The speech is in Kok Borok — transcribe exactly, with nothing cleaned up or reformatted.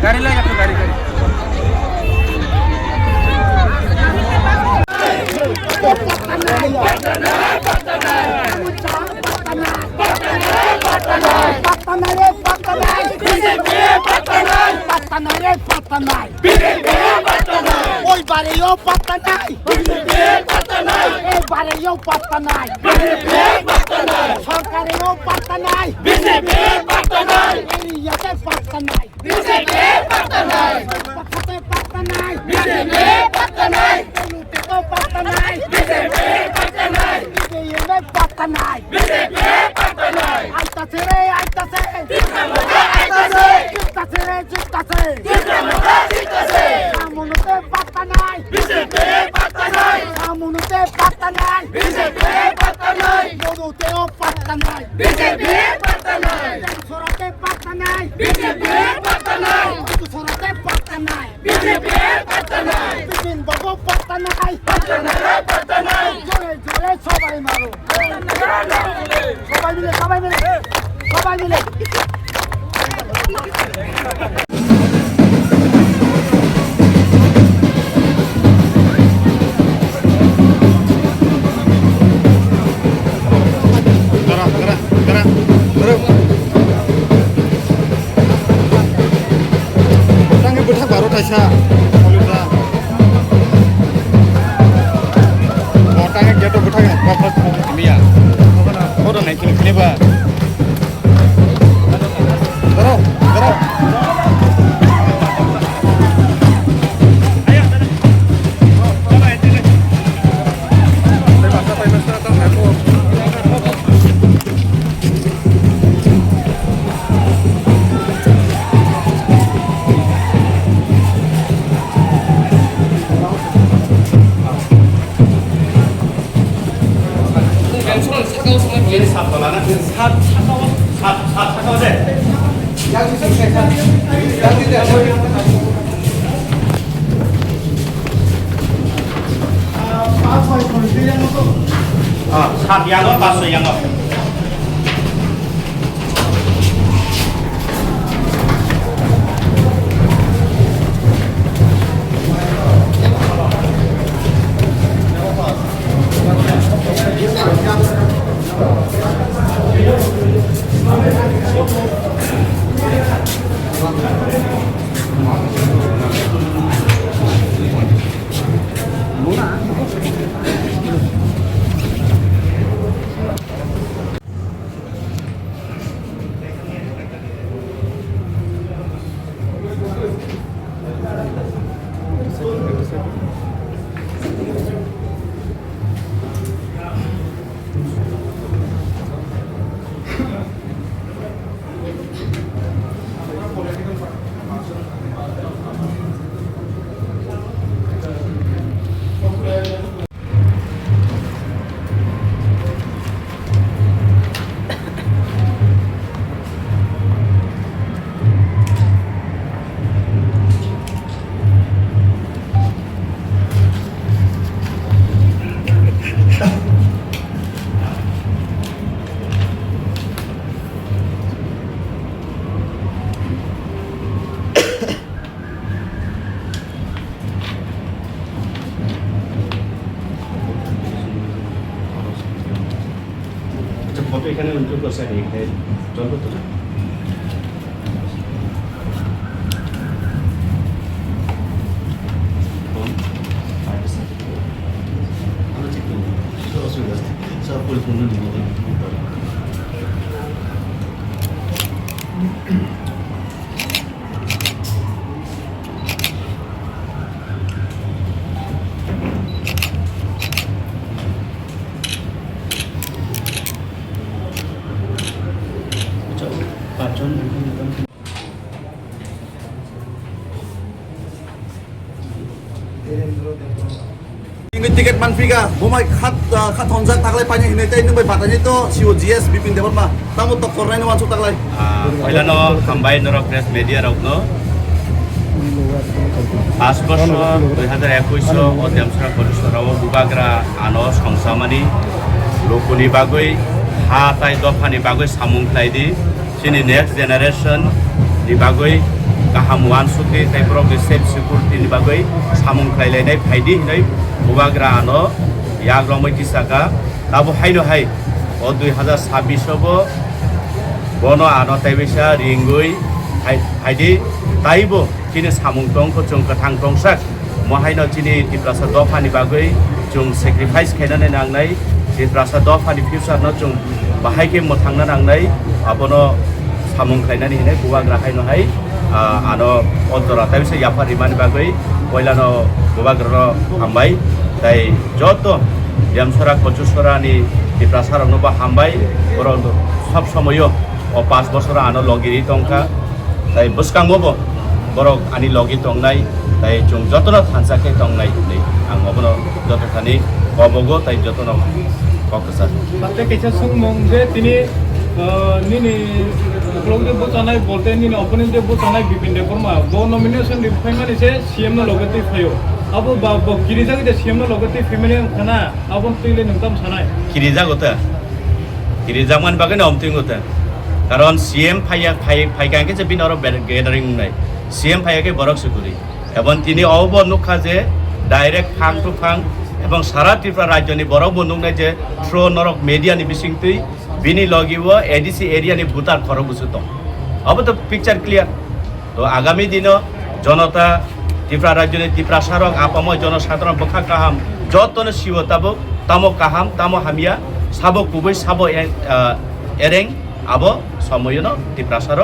Gari lai gari, gari, gari. Patta nai re, patta nai. B J P patta nai. Patta nai re, patta nai. B J P patta nai. Oi bare yo patta nai. B J P patta nai. Ei bare yo patta nai. B J P patta nai. Sorkare yo patta nai. B J P patta nai. Area te patta nai. B J P patta nai. Patta te patta nai. B J P patta nai. Lute to patta nai. B J P patta nai. B J P patta nai. B J P patta nai. Aitase re, aitase. Tipra Motha aitase. Jittase re, jittase. Tipra Motha jittase. Samunude patta nai. B J P patta nai. Samunude patta nai. B J P patta nai. Monute o patta nai. B J P patta nai. Sorate patta nai. B J P patta nai. Sorate patta nai. B J P patta nai. Bipin Babu patta nai. Patta nai, patta nai. Jore jore sobai maro. Sobai mile, sobai mile. Sobai mile. Gara, gara, gara, gara. Tangi bwthak baro kaisa, Oliver. Bo tangi gate o bwthak, bwthak miya. Bodo nai kini kini ba. Daro, daro. Ah, sat yang, pas yang. আচ্ছা, ফটো এখানে উল্টো করছে, আর এখানে জল করতো না? ফোন? আচ্ছা, স্যার। আমরা ঠিক করবো। কোনো অসুবিধা নেই। সব পরিপূর্ণ নিয়মে করতে হবে। Ini tiket manphiga, bo mai khat, ah, khat honjak taklai paini hinwi tei nwng bai patani to C O G S Bipin Debbarma, tamo tok kornai no wansuk taklai. Ah, poilano hambai norok press media rokno. Pas bosor dui hazar ekush o Demsora Kochusora o bubagra ano songsamani rukuni bagwi ha tai dophani bagwi samung khlai di. Chini next generation ni bagwi kaham uansuk di tei borok ni safe security ni bagwi samung khlai lainai phai di hinwi bubagra ano yak romwi tisaka. Abo haino hai o dui hazar sabbish o bo bono ano tei bisa ringwi hai, hai di taibo chini samung tongkho chwng kwthang tongsak. Mo haino chini Tiprasa dophani bagwi chwng sacrifice khainani nangnai, Tiprasa dophani future no chwng bahai khe mwthangna nangnai, abono samung khlainani hinwi bubagra haino hai, ah, ano o jora tai bisa yaphar rimani bagwi poilano bubagrano hambai, tai joto Demsora Kochusora ni Tiprasa rokno bo hambai, borok sob somoyo o panch bosoro ano logi ri tongkha. Tai bwskango bo borok ani logi tongnai, tai chwng jotono thansa khe tongnai hinwi ang obono joto thani kobogo tai jotono kok kwchar. Tei kaisa swngmung je tini, ah, nini ukulok je bwchanai bolte nini opponent je bwchanai Bipin Debbarma, bo nomination ri phaimani se C M no loge twi phaio. Abo ba bo kirijak je C M no loge twi phaimani wngkha na, abo twi le nwng tamo sanai? Kirijago ta. Kirijakmani bagwi no omtwingo ta. Karon C M phaiya, phai, phaikha hwnkhe se bini oro ber-, gathering wngnai. C M phaiya khe borok se kwrwi. Ebong tini obo nukha je direct phang to phang ebong sara Tripura rajyoni borok bo nuknai je through norok media ni bisingtwi bini logi o A D C area ni voter khorok bwswk tong. Obo to picture clear. To agami dino jonota Tripura rajyoni Tiprasa rok apamo jono sadharon bwkha kaham jotono siwo tabuk tamo kaham tamo hamya sabo kubui sabo e-, ah, ereng abo somoyono Tiprasa rok